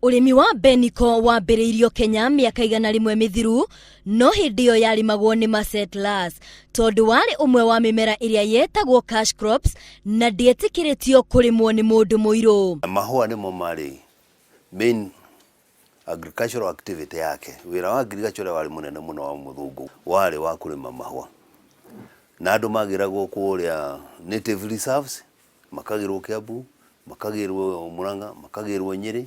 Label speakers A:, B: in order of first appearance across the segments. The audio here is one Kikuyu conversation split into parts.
A: Ũrĩmi wa Beniko wambĩrĩirio Kenya mĩaka 100 mĩthiru, no hĩndĩ ĩyo yarĩmagwo nĩ ma settlers tondũ warĩ ũmwe wa mĩmera ĩrĩa yetagwo cash crops na ndĩetĩkĩrĩtio kũrĩmwo nĩ mũndũ mũirũ.
B: Mahũa nĩmo marĩ main agricultural activity yake. Wĩra wa agriculture ũrĩa warĩ mũnene mũno wa mũthũngũ warĩ wa kũrĩma mahũa. Na andũ magĩragwo kũrĩa native reserves, makagĩrwo Kiambu, makagĩrwo Murang'a, makagĩrwo Nyĩrĩ,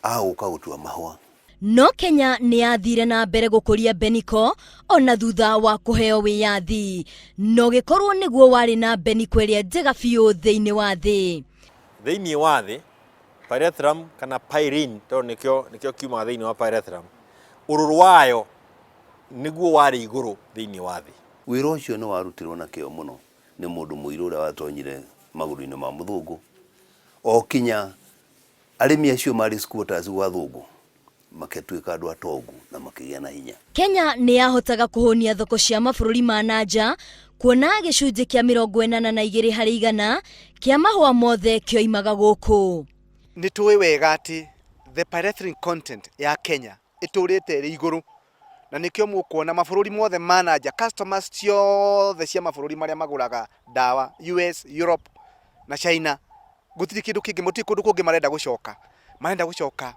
B: agũka gũtua mahũa.
A: No Kenya nĩ yathire na mbere gũkũria Beniko ona thutha wa kũheo wĩyathi, na ũgĩkorwo nĩguo warĩ na Beniko ĩrĩa njega biũ thĩinĩ wa thĩ.
C: Thĩinĩ wa thĩ, pyrethrum kana pyrene tondũ nĩkĩo nĩkĩo kiumaga thĩinĩ wa pyrethrum, ũrũrũ wayo nĩguo warĩ igũrũ thĩinĩ wa thĩ.
B: Wĩra ũcio nĩ warutirwo na kĩo mũno nĩ mũndũ mũirũ ũrĩa watonyire magũrũ-inĩ ma mũthũngũ, o kinya arĩmi acio marĩ squatters gwa athũngũ makĩtuĩka andũ atongu na makĩgĩa na hinya.
A: Kenya nĩ yahotaga kũhũnia thoko cia mabũrũri ma na nja kuona gĩcunjĩ kĩa 82 harĩ igana kĩa mahũa mothe kĩoimaga gũkũ.
D: Nĩ tũĩ wega atĩ the pyrethrin content ya Kenya ĩtũrĩte ĩrĩ igũrũ na nĩkĩo mũkuona mabũrũri mothe ma na nja, customers ciothe cia mabũrũri marĩa magũraga ndawa US, Europe na China, gũtirĩ kĩndũ kĩngĩ, gũtirĩ kũndũ kũngĩ marenda gũcoka, marenda gũcoka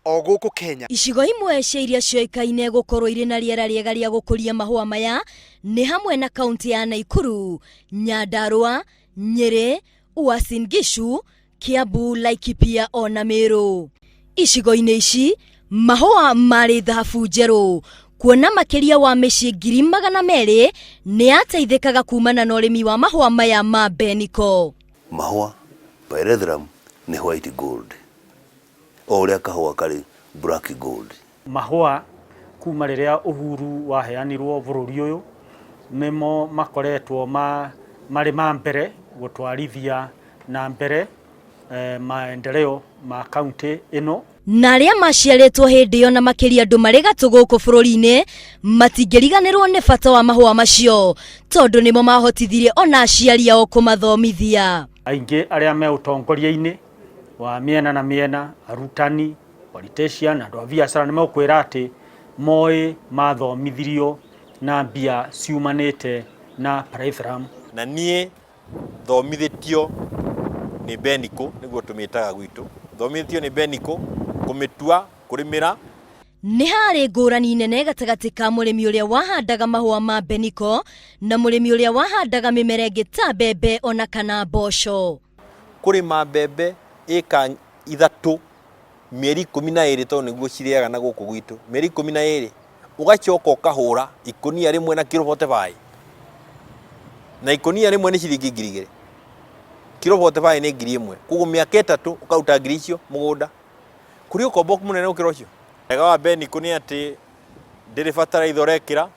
D: o gũkũ Kenya.
A: Icigo imwe cia iria cioĩkaine gũkorwo irĩ na rĩera rĩega rĩa gũkũria mahũa maya nĩ hamwe na kaunti ya Naikuru, Nyandarua, Nyĩrĩ, Uasin Gishu, Kiambu, Laikipia ona Meru. Icigo-inĩ ici mahũa marĩ thahabu njerũ kuona makĩria wa mĩciĩ 200,000 nĩ yateithĩkaga kumana na ũrĩmi wa mahũa maya ma Beniko.
B: Mahũa pyrethrum nĩ white gold o ũrĩa kahũa karĩ black gold.
E: Mahũa kuma rĩrĩa uhuru waheanirwo bũrũri ũyũ nĩmo makoretwo marĩ ma mbere gũtwarithia na mbere maendeleo ma kaunti ĩno.
A: Na arĩa maciarĩtwo hĩndĩ ĩyo na makĩria andũ marĩ gatũ gũkũ bũrũri-inĩ matingĩriganĩrwo nĩ bata wa mahũa macio tondũ nĩmo mahotithirie ona aciari ao kũmathomithia.
E: Aingĩ arĩa me ũtongoria-inĩ wa mĩena na mĩena, arutani, politician, andũ a biacara nĩ megũkwĩra atĩ moĩ mathomithirio na mbia ciumanĩte na pyrethrum.
C: Na niĩ thomithĩtio nĩ Beniko, nĩguo tũmĩtaga gwitũ, thomithĩtio nĩ Beniko kũmĩtua, kũrĩmĩra.
A: Nĩ harĩ ngũrani nene gatagatĩ ka mũrĩmi ũrĩa wahandaga mahũa ma Beniko na mũrĩmi ũrĩa wahandaga mĩmera ĩngĩ ta mbembe ona kana mboco.
C: Kũrĩma mbembe ĩka 3 mĩeri 12 tondũ nĩguo cirĩaga na gũkũ gwitũ, mĩeri 12 ũgacoka ũkahũra ikũnia rĩmwe na kiro 45, na ikũnia rĩmwe nĩ ciringi 2000, kiro 45 nĩ 1000, koguo mĩaka 3 ũkaruta ngiri icio mũgũnda. Kũrĩ ũkombo mũnene gũkĩra ũcio. Wega wa Beniko nĩ atĩ ndĩrĩ bataraitha ũrekĩra,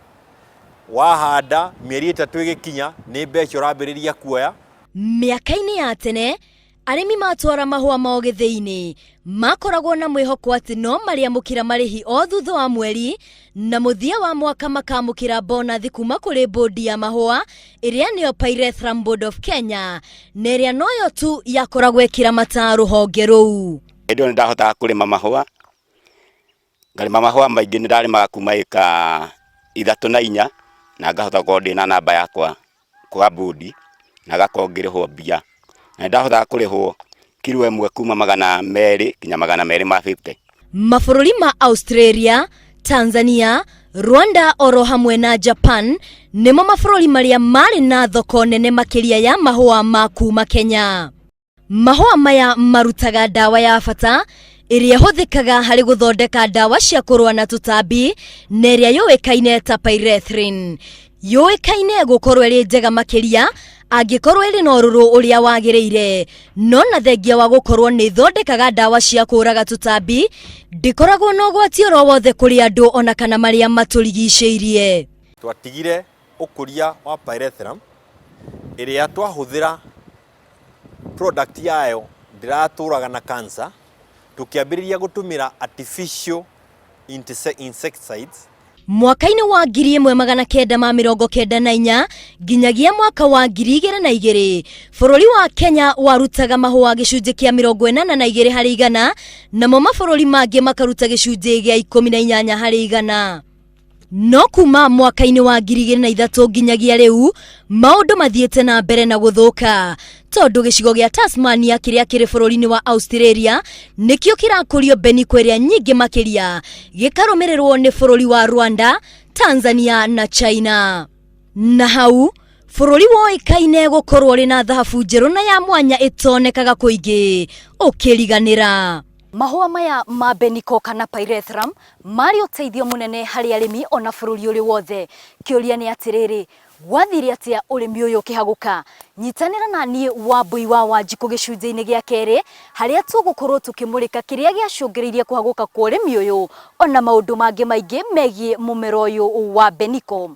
C: wahanda mĩeri 3 ĩgĩkinya nĩ mbeca ũrambĩrĩria kuoya.
A: Mĩaka-inĩ ya tene, arĩmi matwara mahũa mao gĩthĩi-inĩ, makoragwo na mwĩhoko atĩ no marĩamũkĩra marĩhi o thutha wa mweri, na mũthia wa mwaka makamũkĩra bonathi kuma kũrĩ bũndi ya mahũa ĩrĩa nĩyo Pyrethrum Board of Kenya, na ĩrĩa noyo tu yakoragwo ĩkĩramata rũhonge rũu.
F: Hĩndĩ ĩyo nĩ ndahotaga kũrĩma mahũa, ngarĩma mahũa maingĩ, nĩ ndarĩmaga kuma ĩka 3 na 4, na ngahota gũkorwo ndĩna namba yakwa kwa bũndi, na ngakorwo ngĩrĩhwo mbia. Na nĩ ndahotaga kũrĩhwo kiro ĩmwe kuma 200 nginya 250.
A: Mabũrũri ma Australia, Tanzania, Rwanda oro hamwe na Japan nĩmo mabũrũri marĩa marĩ na thoko nene makĩria ya mahũa ma kuma Kenya. Mahũa maya marutaga ndawa ya bata ĩrĩa ĩhũthĩkaga harĩ gũthondeka ndawa cia kũrũa na tũtambi na ĩrĩa yũĩkaine ta pyrethrin. Yũĩkaine gũkorwo ĩrĩ njega makĩria angĩkorwo ĩrĩ na ũrũrũ ũrĩa wagĩrĩire, no na thengia wa gũkorwo nĩ ĩthondekaga ndawa cia kũũraga tũtambi, ndĩkoragwo na ũgwati oro wothe kũrĩ andũ ona kana marĩa matũrigicĩirie.
C: Twatigire ũkũria wa pyrethrum ĩrĩa twahũthĩra product yayo ndĩratũraga na cancer, tũkĩambĩrĩria gũtũmĩra artificial insecticides.
A: Mwaka-inĩ wa 1994 nginyagia mwaka wa 2002, bũrũri wa Kenya warutaga mahũa gĩcunjĩ kĩa 82 harĩ igana, namo mabũrũri mangĩ makaruta gĩcunjĩ gĩa 18 harĩ igana. No kuma mwaka-inĩ wa 2003 nginyagia rĩu, maũndũ mathiĩte na mbere na gũthũka, tondũ gĩcigo gĩa Tasmania kĩrĩa kĩrĩ bũrũri-inĩ wa Australia nĩkĩo kĩrakũrio mbeniko ĩrĩa nyingĩ makĩria, gĩkarũmĩrĩrwo nĩ bũrũri wa Rwanda, Tanzania na China. Na hau, bũrũri woĩkaine gũkorwo ũrĩ na thahabu njerũ na ya mwanya ĩtonekaga kũingĩ, ũkĩriganĩra. Mahũa maya ma mbeniko kana pyrethrum marĩ ũteithio mũnene harĩ arĩmi ona bũrũri ũrĩ wothe. Kĩũria nĩ atĩrĩrĩ, gwathire atĩa ũrĩmi ũyũ ũkĩhagũka? Nyitanĩra na niĩ Wambui wa Wanjikũ gĩcunjĩ-inĩ gĩa kerĩ harĩa tũgũkorwo tũkĩmũrĩka kĩrĩa gĩacũngĩrĩirie kũhagũka kwa ũrĩmi ũyũ ona maũndũ mangĩ maingĩ megiĩ mũmera ũyũ wa mbeniko.